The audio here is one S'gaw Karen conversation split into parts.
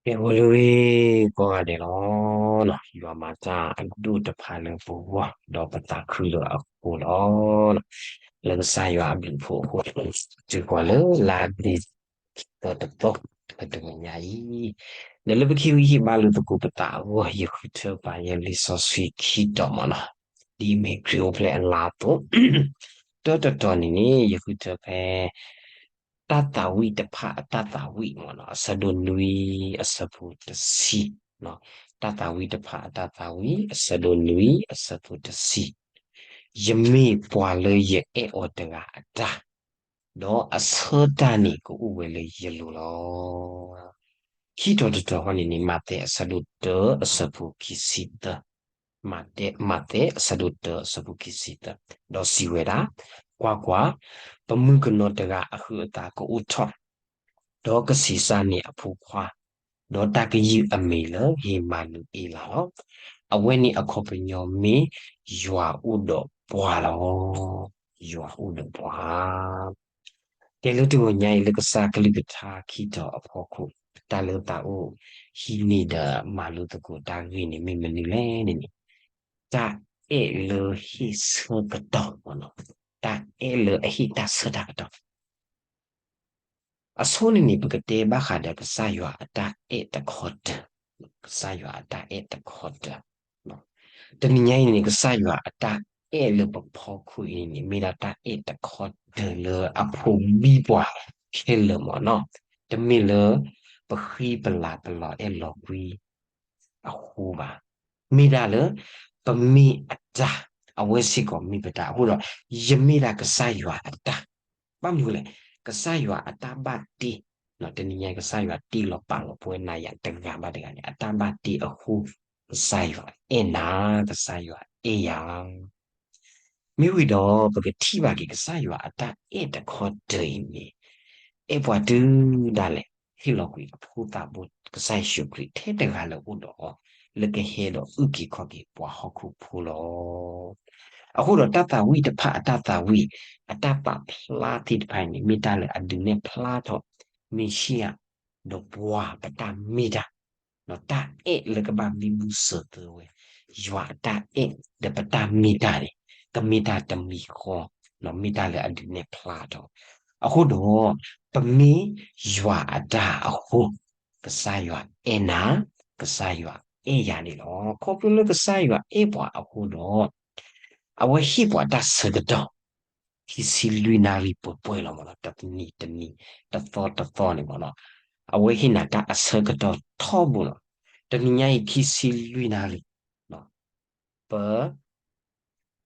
ကဲ ဂီၤလၢအဂ့ၤ ကိးဂၤဒဲးလီၤ. ယွၤမၤတၢ်အဒိၣ်တဖၣ်လၢပဂီၢ် ဒီးပသးခုလၢအဃိလီၤ. လၢကစၢ်ယွၤအဘျုးအဖှိၣ်အဃိ တုၤကွၢ်လၢလါဒ့သၢတသီ လၢတနံၤညါအံၤ, ဒီးလၢပခံဝံဟ့ၣ်ဘါလိာ်သကိးပသးအဂီၢ် ယဃုထၢပာ်ယဲလံာ်စီဆှံခံတီၤမ့ၢ်နီၤ, ဒ်အမ့ၢ်ခရံာ်အိၣ်ဖျဲၣ်အလါအသိး, တၢတတီၤန့ၣ်န့ၣ် ယဃုထၢဖဲ တၢ်သးဝံၣ်တဖၣ်အတၢ်သးဝံၣ်မ့ၢ်နီၤ, အဆၢဒိၣ်နွံ အဆၢဖိတဆံ, တၢ်သးဝံၣ်တဖၣ်အတၢ်သးဝံၣ် အဆၢဒိၣ်နွံ အဆၢဖိတဆံ, ယမ့ၢ်ပှၤလၢယအဲၣ်အီၤတဂၤအတၢ်, ဒီးအဆၢတၢ်န့ၣ်ကအိၣ်ဝဲလၢယလိၤလီၤ. ခံတီၤတတီၤဃီန့ၣ်န့ၣ် မးသဲအဆၢဒိၣ်တၢ အဆၢဖိခံဆံသၢ, မးသဲ မးသဲအဆၢဒိၣ်တၢ အဆၢဖိခံဆံသၢ, ဒီးစံးဝဲဒၣ်, ကွၢ်ကွၢ်, ပမုၣ်ကနီၤတဂၤအဟုးအသးကအိၣ်ထီၣ်, ဒီးကဆံးစၢ်န့ၢ်အဖိခွါ, ဒီးတၢ်ကယုၢ်အမံၤလၢဧ့မၤနူၤအ့လးလီၤ. အဝဲန့ၣ်အခီပညီမ့ၢ် ယွၤအိၣ်ဒီးပှၤလီၤ. ယွၤအိၣ်ဒီးပှၤ ကဲ လၢတဂီၤညါအံၤ လၢကစၢ်ကလုၢ်ကထါခံတီၤအဖီခိၣ်, တၢ်လၢသးအိၣ်ဟံးန့ၢ်ဒီးမၤလိသကိးတၢ်ဂ့ၢ်န့ၣ် မ့ၢ်မနုၤလဲၣ်န့ၣ်န့ၣ်, တၢ်အဲၣ်လၢဟ့ၣ်ဆၢကတီၢ်, တၢ်အဲၣ်လၢအဟ့ၣ်တၢ်ဆၢတၢ်ကတီၢ် အဆိန့ၣ်န့ၣ် ပကတဲဘၣ်ဃးဒီးကစၢ်ယွၤအတၢ်အဲၣ်တခီတၢၤ, ကစၢ်ယွၤအတၢ်အဲၣ်တခီတၢၤ. တနံၤညါအံၤန့ၣ် ကစၢ်ယွၤအတၢ်အဲၣ်လၢပဖီခိၣ်အံၤန့ၣ် မ့ၢ်ဒၣ်တၢ်အဲၣ်တခီတၢၤလၢအဖိးဘံပှၤခဲလၢာ်မ့ၢ်နီၤ, တမ့ၢ်လၢ ပဃံပလၤပလီၤအဲၣ်လီၤကွံ အဃိဘၣ်. မ့ၢ်ဒၣ်လၢ ပမ့ၢ်အတၢ်, အဝဲစ့ၢ်ကီးမ့ၢ်ပတၢ်အဃိဒီး ယမ့ၢ်ဒၣ်ကစၢ်ယွၤအတၢ်, ဘၣ်မနုၤလဲၣ်, ကစၢ်ယွၤအတၢ်ဘၣ်တ့, တနံၤညါကစၢ်ယွၤတ့လီၤပာ်လီၤပဝဲနၤယၤတဂၤဘၣ်တဂၤန့ၣ် အတၢ်ဘၣ်တ့အဃိ, ကစၢ်ယွၤအဲၣ်နၤ, ကစၢ်ယွၤအဲၣ်ယၤ မ့ၢ်ဝံၤဒီး ပကထံၣ်ဘၣ်က့ၤကစၢ်ယွၤအတၢ်အဲၣ်တခီတၢၤအံၤန့ၣ်, အဲၣ်ပှၤတုၤဒၣ်လဲာ်, ဟ့ၣ်လီၤကွံာ်အဖိသးဘိ ကစၢ်ယ့ၣ်ၡူးခရံာ်ထဲတဂၤလၢအိၣ်ဒီးအီၤ, လၢကဟဲဒီးအုၣ်က့ၤခီၣ်က့ၤပှၤဟီၣ်ခိၣ်ဖိလီၤ. အဃိဒီးတၢ်သးဝံၣ်တဖၣ်အတၢ်သးဝံၣ်, အတၢ်ပာ်ဖျါသ့ၣ်တဖၣ်အံၤန့ၣ် မ့ၢ်တၢ်လၢအဒုးနဲၣ်ဖျါထီၣ် မ့ၣ်ၡံအၤ, ဒီးပှၤပတၢ်မ့ၢ်တၢ် တၢ်အဲၣ်လၢကဘၣ်မံဘူၣ်စၢၤသၢဝဲ, ယွၤအတၢ်အဲၣ်ဒီးပတၢ်မ့ၢ်တၢ်န့ၣ်, ကမ့ၢ်တၢ်တမံၤဃီ, မ့ၢ်တၢ်လၢအဒုးနဲၣ်ဖျါထီၣ်. အဃိဒီး, ပမ့ၢ်ယွၤအတၢ်အဃိ, ကစၢ်ယွၤအဲၣ်နၤ, ကစၢ်ယွၤအဲၣ်ယၤန့ၣ်လီၤ. ခီဖျိလၢကစၢ်ယွၤအဲၣ်ပှၤအဃိဒီး, အဝဲဟ့ၣ်ပှၤတၢ်ဆၢကတီၢ် ခံဆံလွံၢ်နၣ်ရံၣ်ပှဲၤပှဲၤလီၤမ့ၢ်နီၤ, တနံၤတနံၤ, တသီတသီန့ၣ်မ့ၢ်နီၤ, အဝဲဟ့ၣ်နၤတၢ်အဆၢကတီၢ်ထီဘိလီၤ. တနံၤညါအံၤ ခံဆံလွံၢ်နၣ်ရံၣ်, ပ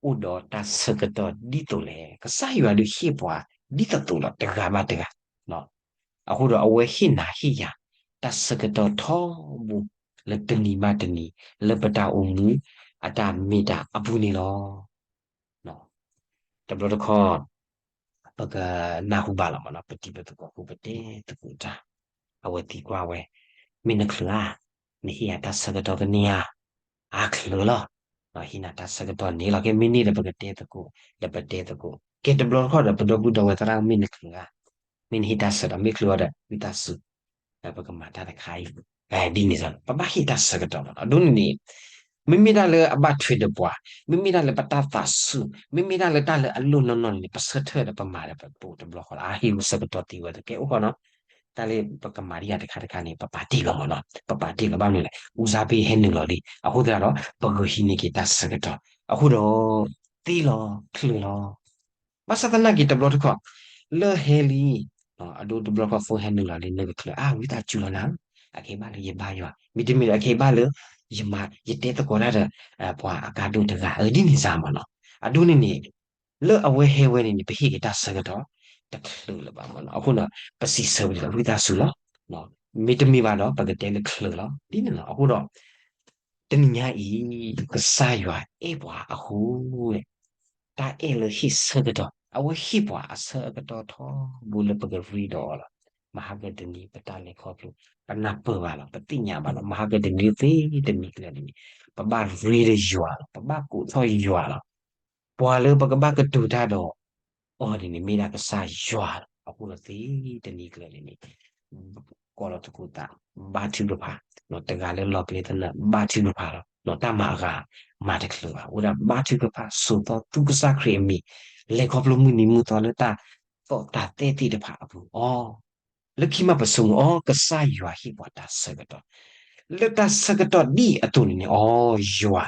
အိၣ်ဒီးတၢ်ဆၢကတီၢ်ဒ်သိးလဲၣ်. ကစၢ်ယွၤဒုးဟ့ၣ်ပှၤဒ်သိးသိးလီၤ တဂၤဘၣ်တဂၤ, အဃိဒီးအဝဲဟ့ၣ်နၤဟ့ၣ်ယၤ တၢ်ဆၢကတီၢ်ထီဘိ လၢတနံၤဘၣ်တနံၤ လၢပတၢ်အိၣ်မူ အတၢ်မ့ၢ်တၢ်အပူၤန့ၣ်လီၤ. တဘျီတခီၣ် ပကနၢ်ဟူဘၣ်လီၤမ့ၢ်နီၤ, ပတံၤပသကိးဖိပတဲသကိးတၢ်, အဝဲသံကွၢ်ဝဲ, မ့ၢ်နချုးဧါ, နဟ့ၣ်ယၤတၢ်ဆၢကတီၢ်ကန့ၢ်ဧါ, အါချုးလီၤ, ဟ့ၣ်နၤတၢ်ဆၢကတီၢ်န့ၣ်လီၤ. ကဲ မ့ၢ်န့ၢ်ဒီးပကတဲသကိး, ဒီးပတဲသကိး, ကဲ တဘျီတခီၣ်ဒီး ပဒီပုၢ်ဒီဝဲၢ်သရၣ် မ့ၢ်နချုးဧါ, မ့ၢ်နဟ့ၣ်တၢ်ဆၢကတီၢ်, မ့ၢ်ချုးအီၤဒီး ဝံသးစူၤ ပကမၤတၢ်တခါအံၤ, ဒ်န့ၣ် ပဘၣ်ဟ့ၣ်တၢ်ဆၢကတီၢ်မ့ၢ်နီၤ. အဒိန့ၣ်န့ၣ် မ့မ့ၢ်ဒၣ်လၢအဘၣ်ထွဲဒီးပှၤ, မ့မ့ၢ်ဒၣ်လၢပတၢ်သးစူၤ, မ့မ့ၢ်ဒၣ်လၢတၢ်လၢအလိၣ်နီၢ်နီၢ်န့ၣ်န့ၣ် ပဆၢထၢၣ်ဒီးပမၤဒီးပပိာ်တဘျီဃီလီၤ. အဟ့ၣ်ဂီၤဆၢကတီၢ်သ့ဝဲတကဲအိၣ်ဃီနီၤ, တၢ်လၢပကမၤဒံးယၤတခါတခါန့ၣ် ပပာ်တ့ၢ်လီၤမ့ၢ်နီၤ, ပပာ်တ့ၢ်လီၤ. ဘၣ်မနုၤလဲၣ်, ဦးစားပေးဟဲနုာ်လီၤလံ, အဃိသတးဒီး ပဂုာ်ဟံးန့ၢ်က့ၤတၢ်ဆၢကတီၢ်, အဃိဒီး သ့လီၤချုးလီၤ ဘၣ်ဆၣ်သနာ်က့တဘျီတခီၣ်, လၢဟဲလံ, အဒိတဘျီတခီၣ် ဖိဟဲနုာ်လီၤလံ နကချုးအါ ဝံသးစူၤလီၤနၤ, အကဲဘၣ်လၢယဘါယွၤ, မ့တမ့ၢ်ဒီးအကဲဘၣ်လၢ ယမၤ ယတဲသကိးတၢ်ဒီး ပှၤအကါဒိၣ်တဂၤ အဒ်န့ၣ်စ့ၢ်မ့ၢ်နီၤ. အဒိန့ၣ်န့ၣ် လၢအဝဲဟဲဝဲန့ၣ်န့ၣ် ပဟ့ၣ်က့ၤတၢ်ဆၢကတီၢ် တချုးလၢၤဘၣ်မ့ၢ်နီၤ. အဃိဒီး ပစံးဆၢဝဲဒၣ် ဝံသးစူၤလီၤ. မ့တမ့ၢ်ဘၣ်ဒီး ပကတဲလၢချုးလီၤ ဒ်န့ၣ်လီၤ. အဃိဒီး တနံၤညါအံၤ ကစၢ်ယွၤအဲၣ်ပှၤအဃိ တၢ်အဲၣ်လၢဟ့ၣ်ဆၢကတီၢ်, အဝဲဟ့ၣ်ပှၤအဆၢအကတီၢ်ထီဘိလၢပကရ့ဒီးအီၤလီၤ. မဟါကတနံၤ ပတၢ်လဲၤခီဖျိ ပနၢ်ပၢၢ်ဘၣ်လီၤ, ပသ့ၣ်ညါဘၣ်လီၤ. မဟါကတနံၤသ့တနံၤကျၢၤန့ၣ်န့ၣ် ပဘၣ်ရ့ဒီးယွၤလီၤ, ပဘၣ်ကိးထီၣ်ယွၤလီၤ. ပှၤလၢပကဘၣ်ကတိၤတၢ်ဒီးအီၤန့ၣ်န့ၣ် မ့ၢ်ဒၣ်ကစၢ်ယွၤလီၤ. အဃိဒီးသ့တနံၤကျၢၤန့ၣ်န့ၣ် ကိးလီၤသကိးသး ဘါထုကဖၣ်, တဂၤလၢလီၤကျဲသနၢၣ် ဘါထုကဖၣ်လီၤ. တၢ်မၤအဂၤ မၤတချုးဘၣ်, အိၣ်ဒၣ်ဘါထုကဖၣ် စိာ်သီသူကစၢ်ခရံာ်အမံၤ, လဲၤခီဖျိမုၢ်နံၤမုၢ်သီလၢတၢ်သီၣ်တၢ်သဲသ့ၣ်တဖၣ်အပူၤအီၤ, လၢခံမးပဆိမိၣ်အီၤ ကစၢ်ယွၤဟ့ၣ်ပှၤတၢ်ဆၢကတီၢ်, လၢတၢ်ဆၢကတီၢ်ဒ်အသိးန့ၣ်န့ၣ် အီၤ ယွၤ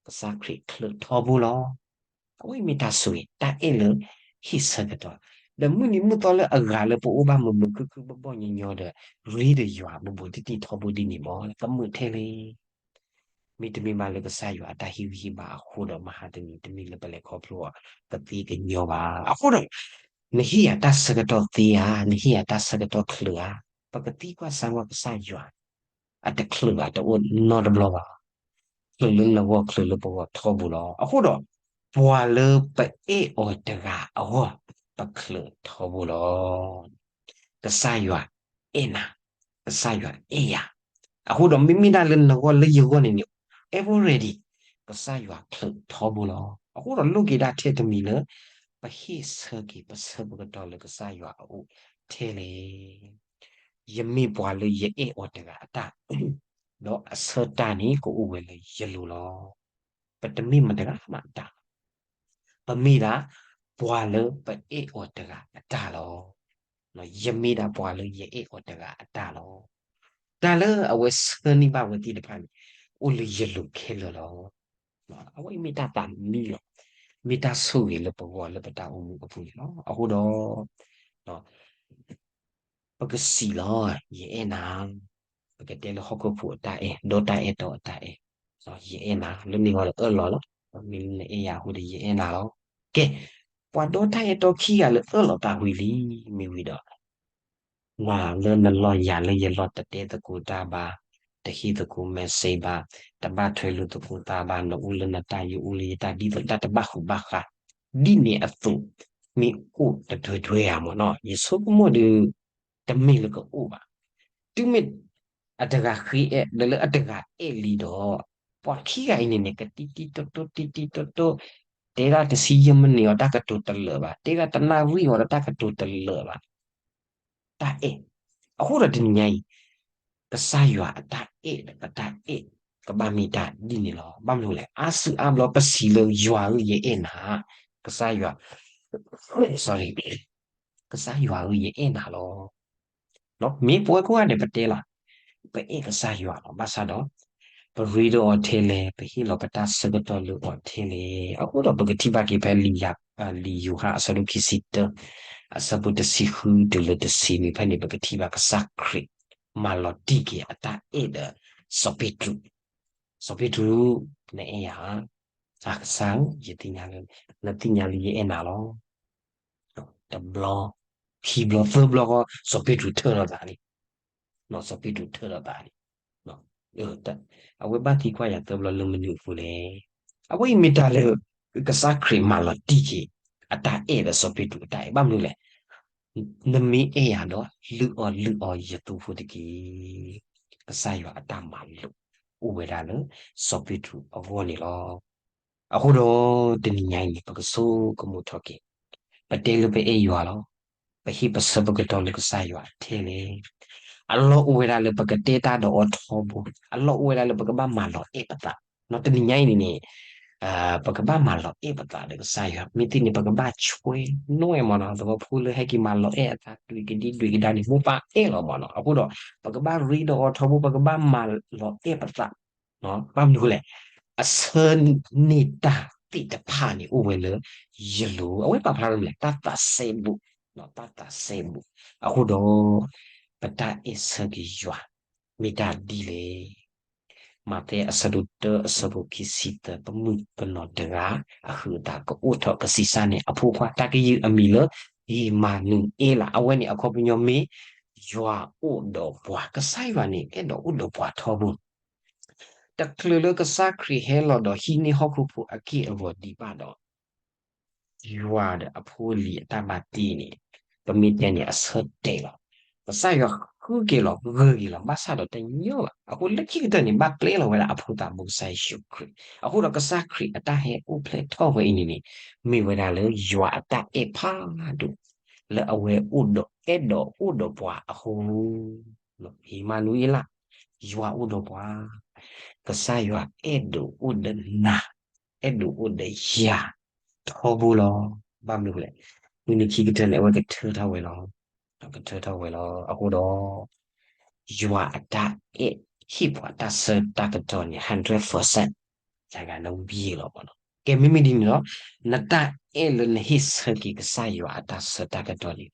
ကစၢ်ခရံာ်ချုးထီဘိလီၤ. အဝဲအံၤမ့ၢ်တၢ်ဆိၣ်ဂ့ၤ တၢ်အဲၣ်လၢဟ့ၣ်ဆၢကတီၢ်, ဒီးမုၢ်နံၤမုၢ်သီလၢအဂၤလၢပအိၣ်ဘၣ်မုာ်မုာ်ခုၣ်ခုၣ်ဘီၣ်ဘီၣ်ညီညီဒီး ရ့ဒီးယွၤဘူးဘူးတံၢ်တံၢ်ထီဘိဒ်န့ၣ်မး ကမုာ်ထဲလဲၣ်. မ့တမ့ၢ်ဘၣ်လၢကစၢ်ယွၤအတၢ်ဟ့ၣ်ဂံၢ်ဟ့ၣ်ဘါအဃိဒီး မဟါတနံၤ တမ့ၢ်လၢပလဲၤခီဖျိအီၤ ပသ့ကညီဘၣ်. အဃိဒီး နဟ့ၣ်ယၤတၢ်ဆၢကတီၢ်သ့ဧါ, နဟ့ၣ်ယၤတၢ်ဆၢကတီၢ်ချုးဧါ, ပကသံကွၢ်စၢ်ကွၢ်ကစၢ်ယွၤ အတချုးဘၣ် တအိၣ်နီတဘျီဘၣ်. ချုးလၢနဂီၢ် ချုးလၢပဂီၢ်ထီဘိလီၤ. အဃိဒီး ပှၤလၢပအဲၣ်အီၤတဂၤအဂီၢ် ပချုးထီဘိလီၤ. ကစၢ်ယွၤအဲၣ်နၤ, ကစၢ်ယွၤအဲၣ်ယၤ, အဃိဒီးမ့မ့ၢ်ဒၣ်လၢနဂီၢ်လၢယဂီၢ်န့ၣ်န့ၣ် every ready ကစၢ်ယွၤချုးထီဘိလီၤ. အဃိဒီးလိၣ်က့ၤဒၣ်ထဲတမံၤလၢ ပဟ့ၣ်ဆၢက့ၤ ပဆၢပကတီၢ်လၢကစၢ်ယွၤအအိၣ်ထဲလဲၣ်. ယမ့ၢ်ပှၤလၢယအဲၣ်အီၤတဂၤအတၢ်, ဒီးအဆၢတၢ်န့ၣ် ကအိၣ်ဝဲလၢယလိၤလီၤ. ပတမ့ၢ်မတၤတဂၤမးအတၢ်, ပမ့ၢ်ဒၣ်ပှၤလၢပအဲၣ်အီၤတဂၤအတၢ်လီၤ. ယမ့ၢ်ဒၣ်ပှၤလၢယအဲၣ်အီၤတဂၤအတၢ်လီၤ. တၢ်လၢအဝဲဆှၢန့ၢ်ဘၣ်ဝဲသ့ၣ်တဖၣ်န့ၣ် အိၣ်လၢယလိၤခဲလၢာ်လီၤ. အဝဲအံၤမ့ၢ်တၢ်သးမံလီၤ. မ့ၢ်တၢ်ဆိၣ်ဂ့ၤလၢပဂီၢ်လၢပတၢ်အိၣ်မူအပူၤန့ၣ်လီၤ. အဃိဒီး ပကစံးလီၤ, ယအဲၣ်နၤ, ပကတဲလၢဟီၣ်ခိၣ်ဖိအတၢ်အဲၣ်, ဒီးတၢ်အဲၣ်တီအတၢ်အဲၣ်, ယအဲၣ်နၤ, လၢန့ၣ်ဂီၢ်ဒီးအၢၣ်လီၤလီၤ. မ့ၢ်လၢနအဲၣ်ယၤအဃိဒီး ယအဲၣ်နၤလီၤ. ကဲ, ပှၤဒီတၢ်အဲၣ်တီခံဂၤလၢအၢၣ်လီၤသးဝံၤလံ, မ့ၢ်ဝံၤဒီး နၤလၢနလီၢ်ယၤလၢယလီၢ် တတဲသကိးတၢ်ဘၣ်, တဟ့ၣ်သကိး message ဘၣ်, တဘၣ်ထွဲလိာ်သကိးသးဘၣ်, နအိၣ်လၢနတၢ် ယအိၣ်လၢယတၢ် ဒ်သိးတၢ်တဘၣ်ဃုာ်ဘၣ်ဃး ဒ်န့ၣ်အသိး, မ့ၢ်အိၣ်တတွဲတွဲဧါမ့ၢ်နီၤ, ယဆိကမိၣ်ဒီး တမ့ၢ်လၢကအိၣ်ဘၣ်. တုၤမ့ၢ်အတဂၤဃ့အဲၣ် ဒီးလၢအတဂၤအဲၣ်လံဒီး ပှၤခံဂၤအံၤန့ၣ်န့ၣ် ကတံတံတိတိ တံတံတိတိ, တဲဒၣ်တဆံယဲၢ်မံးနံးအီၤ တၢ်ကတိၤတလၢာ်ဘၣ်, တဲဒၣ်တနၣ်ရံၣ်အီၤဒီး တၢ်ကတိၤတလၢာ်ဘၣ်. တၢ်အဲၣ်, အဃိဒီးတနံၤညါအံၤ ကစၢ်ယွၤအတၢ်အဲၣ်ဒီးပတၢ်အဲၣ် ကဘၣ်မ့ၢ်တၢ်ဒ်န့ၣ်လီၤ. ဘၣ်မနုၤလဲၣ်, အါစုအါဘျီပစံးလၢ ယွၤဧၢ ယအဲၣ်နၤ, ကစၢ်ယွၤ sorry, ကစၢ်ယွၤဧၢ ယအဲၣ်နၤလီၤ. မ့ၢ်ပဝဲကိးဂၤဒဲးပတဲလီၤ, ပအဲၣ်ကစၢ်ယွၤလီၤ. ဘၣ်ဆၣ်ဒီး ပရ့ဒီးအီၤထဲလဲၣ်, ပဟ့ၣ်လီၤပတၢ်ဆၢကတီၢ်လၢအီၤထဲလဲၣ်. အဃိဒီးပကထံၣ်ဘၣ်က့ၤဖဲလံာ်ယိၤဟၣ်အဆၢဒိၣ်ခံဆံတၢ အဆၢဖိတဆံဃုတုၤလၢတဆံနွံဖဲန့ၣ် ပကထံၣ်ဘၣ်ကစၢ်ခရံာ် မၤလီၤတံၢ်က့ၤအတၢ်အဲၣ်ဒီးစီၤပ့းတရူး, စီၤပ့းတရူး, နအဲၣ်ယၤဧါ, ကစၢ်ဧၢ, ယသ့ၣ်ညါလၢ နသ့ၣ်ညါလၢယအဲၣ်နၤလီၤ. တဘျီ, ခံဘျီ, သၢဘျီဃီ စီၤပ့းတရူးထၢထီၣ်သးလံ. စီၤပ့းတရူးထၢထီၣ်သးလံ. အဝဲဘၣ်သံကွၢ်ယၤသၢဘျီလၢမနုၤအဃိလဲၣ်. အဝဲအံၤမ့ၢ်တၢ်လၢ ကစၢ်ခရံာ်မၤလီၤတံၢ်က့ၤ အတၢ်အဲၣ်ဒီးစီၤပ့းတရူးအတၢ်အဲၣ် ဘၣ်မနုၤလဲၣ်. နမ့ၢ်အဲၣ်ယၤဒီး လုၢ်အီၣ်လုၢ်အီယသူဖိတက့ၢ်. ကစၢ်ယွၤအတၢ်မၤလိာ် အိၣ်ဝဲဒၣ်လၢ စီၤပ့းတရူးအဂီၢ်န့ၣ်လီၤ. အဃိဒီး တနံၤညါအံၤန့ၣ် ပကဆိကမိၣ်ထီၣ်က့ၤ ပတဲလၢပအဲၣ်ယွၤလီၤ. ပဟ့ၣ်ပဆၢပကတီၢ်လၢကစၢ်ယွၤထဲလဲၣ်. အလီၢ်အိၣ်ဝဲဒၣ်လၢပကတဲတၢ်ဒီးအီၤထီဘိ, အလီၢ်အိၣ်ဝဲဒၣ်လၢပကဘၣ်မၤလီၤအဲၣ်ပသး. တနံၤညါအံၤန့ၣ်န့ၣ် ပကဘၣ်မၤလီၤအဲၣ်ပသးဒီးကစၢ်ယွၤ, မ့ၢ်သ့န့ၣ် ပကဘၣ်ဆွဲနွဲၣ်မ့ၢ်နီၤ, သဝီဖိလၢဟဲက့ၤမၤလီၤအဲၣ်အသး ဒွဲၣ်ကဒံဒွဲၣ်ကဒါန့ၣ် မိၢ်ပၢ်အဲၣ်လီၤမ့ၢ်နီၤ. အဃိဒီး ပကဘၣ်ရ့ဒီးအီၤထီဘိ, ပကဘၣ်မၤလီၤအဲၣ်ပသး ဘၣ်မနုၤအဃိလဲၣ်, အဆၢန့ၢ်တၢ်သ့ၣ်တဖၣ်န့ၣ် အိၣ်ဝဲလၢယလိၤ, အဝဲပာ်ဖျါထီၣ်မနုၤလဲၣ်, တၢ်သးစဲဘူး, တၢ်သးစဲဘူး. အဃိဒီး ပတၢ်အဲၣ်ဆၢက့ၤယွၤ မ့ၢ်တၢ်ဒ်လဲၣ်. မးသဲအဆၢဒိၣ်တၢ အဆၢဖိခံဆံသၢ, ပမုၣ်ကနီၤတဂၤ အဟုးအသးကအိၣ်ထီၣ်ကဆံးစၢ်န့ၢ်အဖိခွါ, တၢ်ကယုၢ်အမံၤလၢ အံၣ်မၤနူၤအ့လး, အဝဲန့ၣ်အခီပညီမ့ၢ် ယွၤအိၣ်ဒီးပှၤ, ကစၢ်ယွၤန့ၣ် အဲၣ်ဒိးအိၣ်ဒီးပှၤထီဘိ တချုးလၢကစၢ်ခရံာ်ဟဲလီၤဒီးဟံးန့ၢ်ဟီၣ်ခိၣ်ဖိအက့ၢ်အဂီၤဒံးဘၣ်ဒီး ယွၤဒီးအဖိအလံၤအတၢ်ဘၣ်တ့န့ၣ် ပမ့ၢ်တဲန့ၣ်အဆၢတဲာ်လီၤ. ကစၢ်ယွၤဃုက့ၤလီၤ ဂၢၢ်က့ၤလီၤ ဘၣ်ဆၣ်ဒီးတညီဘၣ်. အဃိလၢခံကတၢၢ်န့ၣ် ဘၣ်ပျဲလီၤဝဲဒၣ်အဖိသးဘိကစၢ်ယ့ၣ်ၡူးခရံာ်. အဃိဒီးကစၢ်ခရံာ်အတၢ်ဟဲအိၣ်ဖျဲၣ်ထီၣ်ဝဲအံၤန့ၣ်န့ၣ် မ့ၢ်ဝဲဒၣ်လၢယွၤအတၢ်အဲၣ်ဖးဒိၣ် လၢအဝဲအိၣ်ဒီးအဲၣ်ဒိးအိၣ်ဒီးပှၤအဃိ ဧ့မၤနူၤအ့လး, ယွၤအိၣ်ဒီးပှၤ, ကစၢ်ယွၤအဲၣ်ဒိးအိၣ်ဒီးနၤ, အဲၣ်ဒိးအိၣ်ဒီးယၤ, ထီဘိလီၤ. ဘၣ်မနုၤလဲၣ်, မုၢ်နံၤခံကတၢၢ်န့ၣ် အဝဲကထၢထီၣ်ဝဲလီၤ, ကထၢထီၣ်ဝဲလီၤ. အဃိဒီး ယွၤအတၢ်အဲၣ်ဟ့ၣ်ပှၤတၢ်ဆၢတၢ်ကတီၢ်န့ၣ် hundred percent ယဂၤနဝံၤလီၤမ့ၢ်နီၤ. ကဲ မ့မ့ၢ်ဒ်န့ၣ်ဒီး နတၢ်အဲၣ်လၢနဟ့ၣ်ဆၢက့ၤကစၢ်ယွၤအတၢ်ဆၢတၢ်ကတီၢ်န့ၣ်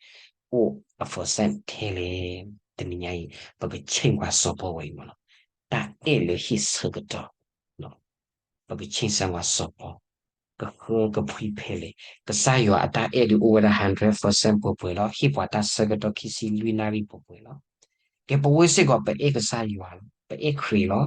အိၣ်အ percent ထဲလဲၣ်. တနံၤညါအံၤ ပကဆ့ၣ်ကွၢ်စီၤပီဝဲအံၤမ့ၢ်နီၤ, တၢ်အဲၣ်လၢဟ့ၣ်ဆၢကတီၢ် ပကဆ့ၣ်စၢ်ဝဲစီၤပီ, ကဃၢကဖှံဖဲလဲၣ်. ကစၢ်ယွၤအတၢ်အဲၣ်ဒုးအိၣ်ဝဲဒၣ် hundred percent ပှဲၤပှဲၤလီၤ. ဟ့ၣ်ပှၤတၢ်ဆၢကတီၢ်ခံဆံလွံၢ်နၣ်ရံၣ်ပှဲၤပှဲၤလီၤ. ကဲ ပဝဲစ့ၢ်ကီး ပအဲၣ်ကစၢ်ယွၤလီၤ, ပအဲၣ်ခရံာ်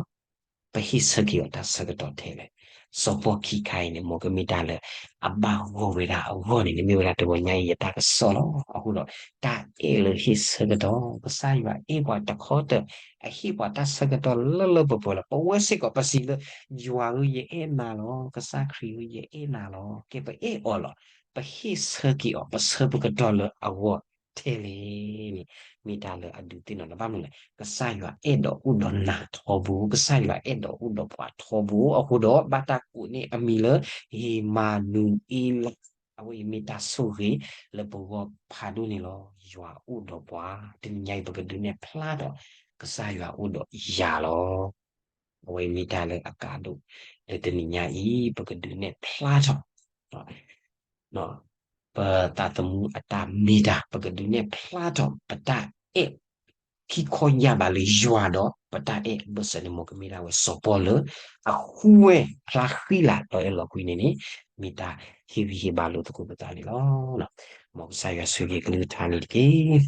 လီၤ, ပဟ့ၣ်ဆၢက့ၤအီၤတၢ်ဆၢကတီၢ်ထဲလဲၣ်. စီၤပီခံခါအံၤန့ၣ် မ်ကမ့ၢ်တၢ်လၢအဘၣ်ဂီၢ်ဝဲဒၣ်အဂီၢ်န့ၣ် မ့ၢ်ဝဲဒၣ်တဂီၤညါအံၤယတၢ်ကစီၣ်လီၤ. အဃိဒီး တၢ်အဲၣ်လၢဟ့ၣ်ဆၢကတီၢ်, ကစၢ်ယွၤအဲၣ်ပှၤတခီတၢၤ, အဟ့ၣ်ပှၤတၢ်ဆၢကတီၢ်လၢလၢပှဲၤပှဲၤလီၤ. ပဝဲစ့ၢ်ကီး ပစံးလၢ ယွၤဧၢ ယအဲၣ်နၤလီၤ, ကစၢ်ခရံာ်ဧၢ ယအဲၣ်နၤလီၤ. ကဲ ပအဲၣ်အီၤလီၤ, ပဟ့ၣ်ဆၢက့ၤအီၤ ပဆၢပကတီၢ်လၢအဂီၢ်ထဲလဲၣ်န့ၣ် မ့ၢ်တၢ်လၢအဒုးသ့ၣ်နီၣ်လီၤ. ဘၣ်မနုၤလဲၣ်, ကစၢ်ယွၤအဲၣ်ဒိးအိၣ်ဒီးနၤထီဘိ, ကစၢ်ယွၤအဲၣ်ဒိးအိၣ်ဒီးပှၤထီဘိ, အဃိဒီး ဘၣ်တၢ်ကိးန့ၢ်အမံၤလၢ ဧ့မၤနူၤအ့လး, အဝဲအံၤမ့ၢ်တၢ်ဆိၣ်ဂ့ၤလၢပဂီၢ်ဖးဒိၣ်န့ၣ်လီၤ. ယွၤအိၣ်ဒီးပှၤ, တနံၤညါအံၤ ပကဒုးနဲၣ်ဖျါထီၣ် ကစၢ်ယွၤအိၣ်ဒီးယၤလီၤ. အဝဲအံၤမ့ၢ်တၢ်လၢအကါဒိၣ်, လၢတနံၤညါအံၤ ပကဒုးနဲၣ်ဖျါထီၣ် ပသးသမူအတၢ်မ့ၢ်တၢ်, ပကဒုးနဲၣ်ဖျါထီၣ် ပတၢ်အဲၣ် ခံခီယၢ်ဘးလၢယွၤဒီး ပတၢ်အဲၣ်အဘၢၣ်စၢၤန့ၣ် မ်ကမ့ၢ်ဒၣ်ဝဲစီၤပီလၢ အဃုဝဲဖျါဃံလၤဒီးအဲၣ်လီၤကွံာ်န့ၣ်န့ၣ် မ့ၢ်တၢ်ဟ့ၣ်ဂံၢ်ဟ့ၣ်ဘါလိာ်သကိးပသးန့ၣ်လီၤ. မ်ကစၢ်ယွၤဆိၣ်ဂ့ၤကလုၢ်ကထါန့ၣ်တက့ၢ်.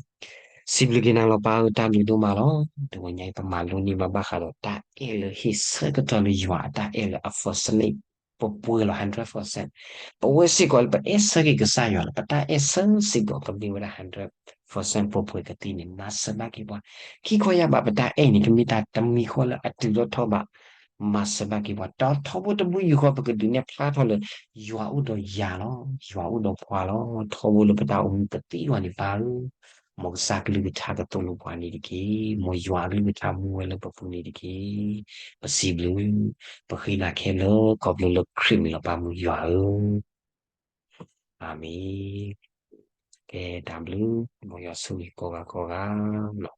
စံးဘျုးက့ၤနၤလီၤပၢ်ဧၢ, တၢ်ဘျုးဒိၣ်မးလီၤ. တဂီၤညါအံၤ ပမၤလိန့ၢ်ဘၣ်ဘၣ်ဃးဒီးတၢ်အဲၣ်လၢဟ့ၣ်ဆၢကတီၢ်လၢယွၤအတၢ်အဲၣ်လၢအ fascinate ပှဲၤပှဲၤလီၤ hundred percent. ပဝဲစ့ၢ်ကီးလၢပအဲၣ်ဆၢက့ၤကစၢ်ယွၤလီၤ, ပတၢ်အဲၣ်ဆၢစ့ၢ်ကီးကမ့ၢ်ဝဲဒၣ် hundred percent ပှဲၤပှဲၤကသ့န့ၣ် မၤစၢၤဘၣ်က့ၤပှၤ. ခံခီယၢ်ဘးပတၢ်အဲၣ်န့ၣ် ကမ့ၢ်တၢ်တမံၤဃီလၢအတုၤထီၣ်ထီဘး, မၤစၢၤဘၣ်က့ၤပှၤ. ဒီးထီဘိတဘိယူၢ်ဃီ ပကဒုးနဲၣ်ဖျါထီၣ်လၢ ယွၤအိၣ်ဒီးယၤလီၤ, ယွၤအိၣ်ဒီးပှၤလီၤ. ထီဘိလၢပတၢ်အိၣ်မူကသ့အဂီၢ်န့ၣ် ပၢ်ဧၢ, မ်ကစၢ်ကလုၢ်ကထါကသိၣ်လိပှၤန့ၣ်တက့ၢ်. မ်ယွၤအကလုၢ်ကထါမူဝဲလၢပပူၤန့ၣ်တက့ၢ်. ပစံးဘျုး, ပဃ့နၤခဲလၢာ် ခီဖျိလၢခရံာ်မံၤလီၤ ပၢ်မုၢ်ယွၤဧၢ, အၤမ့ၣ်. ကဲတၢ်ဘျုး, မ်ယွၤဆိၣ်ဂ့ၤကိးဂၤကိးဂၤလီၤ.